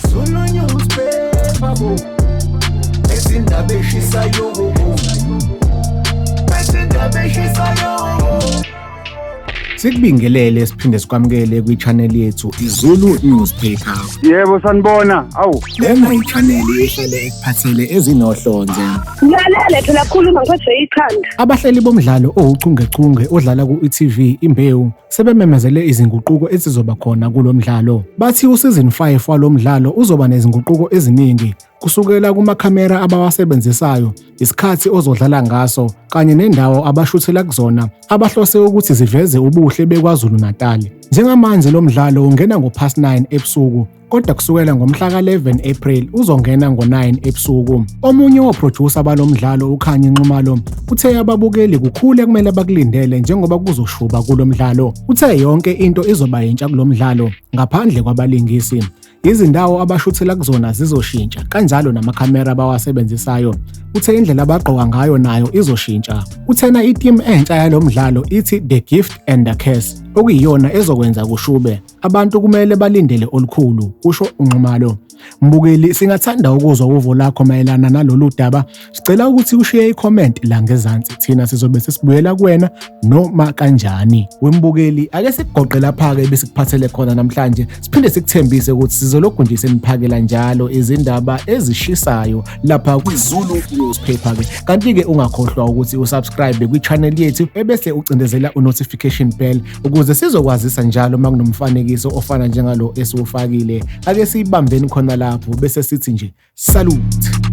Zulu newspaper bo. Ezindaba eshisayo bo. Ezindaba eshisayo. Sikubingelele siphinde sikwamukele kwi-channel yethu iZulu Newspaper. Yebo sanibona. Awu. Lena i-channel ehlale ekuphathele ezinohlonze. Ngilalele phela khuluma ngiphethwe ikhanda. Abahleli bomdlalo owuchungechunge odlala ku-e.tv Imbewu sebememezele izinguquko ezizoba khona kulo mdlalo. Bathi useason 5 walo mdlalo uzoba nezinguquko eziningi kusukela kumakhamera abawasebenzisayo, isikhathi ozodlala ngaso kanye nendawo abashuthela kuzona abahlose ukuthi ziveze ubuhle beKwaZulu-Natal. Njengamanje lo mdlalo ungena ngo-past 9 ebusuku kodwa kusukela ngomhla ka-11 April uzongena ngo-9 ebusuku. Omunye wophrojusa balo mdlalo uKhanyi Nxumalo uthe ababukeli kukhulu ekumele bakulindele njengoba kuzoshuba kulo mdlalo. Uthe yonke into izoba yintsha kulo mdlalo ngaphandle kwabalingisi. Izindawo abashuthela kuzona zizoshintsha kanjalo namakhamera abawasebenzisayo. Uthe indlela abagqoka ngayo nayo izoshintsha. Uthena iteam entsha yalo mdlalo ithi The Gift and the Curse okuyiyona ezokwenza kushube. Abantu kumele balindele olukhulu, kusho uNxumalo. Mbukeli, singathanda ukuzwa uvo lakho mayelana nalolu daba. Sicela ukuthi ushiye i-comment la ngezansi, thina sizobe sesibuyela kuwena noma kanjani. Wembukeli, ake sikugoqe lapha-ke besikuphathele khona namhlanje, siphinde sikuthembise ukuthi sizolokhu nje seniphakela njalo izindaba ezishisayo lapha kwiZulu Newspaper-ke. Kanti-ke ungakhohlwa ukuthi usubscribe kwi-channel yethu ebese ucindezela u-notification bell ukuze sizokwazisa njalo uma kunomfanekiso ofana njengalo esiwufakile. Ake siyibambeni khona lapho bese sithi nje salute.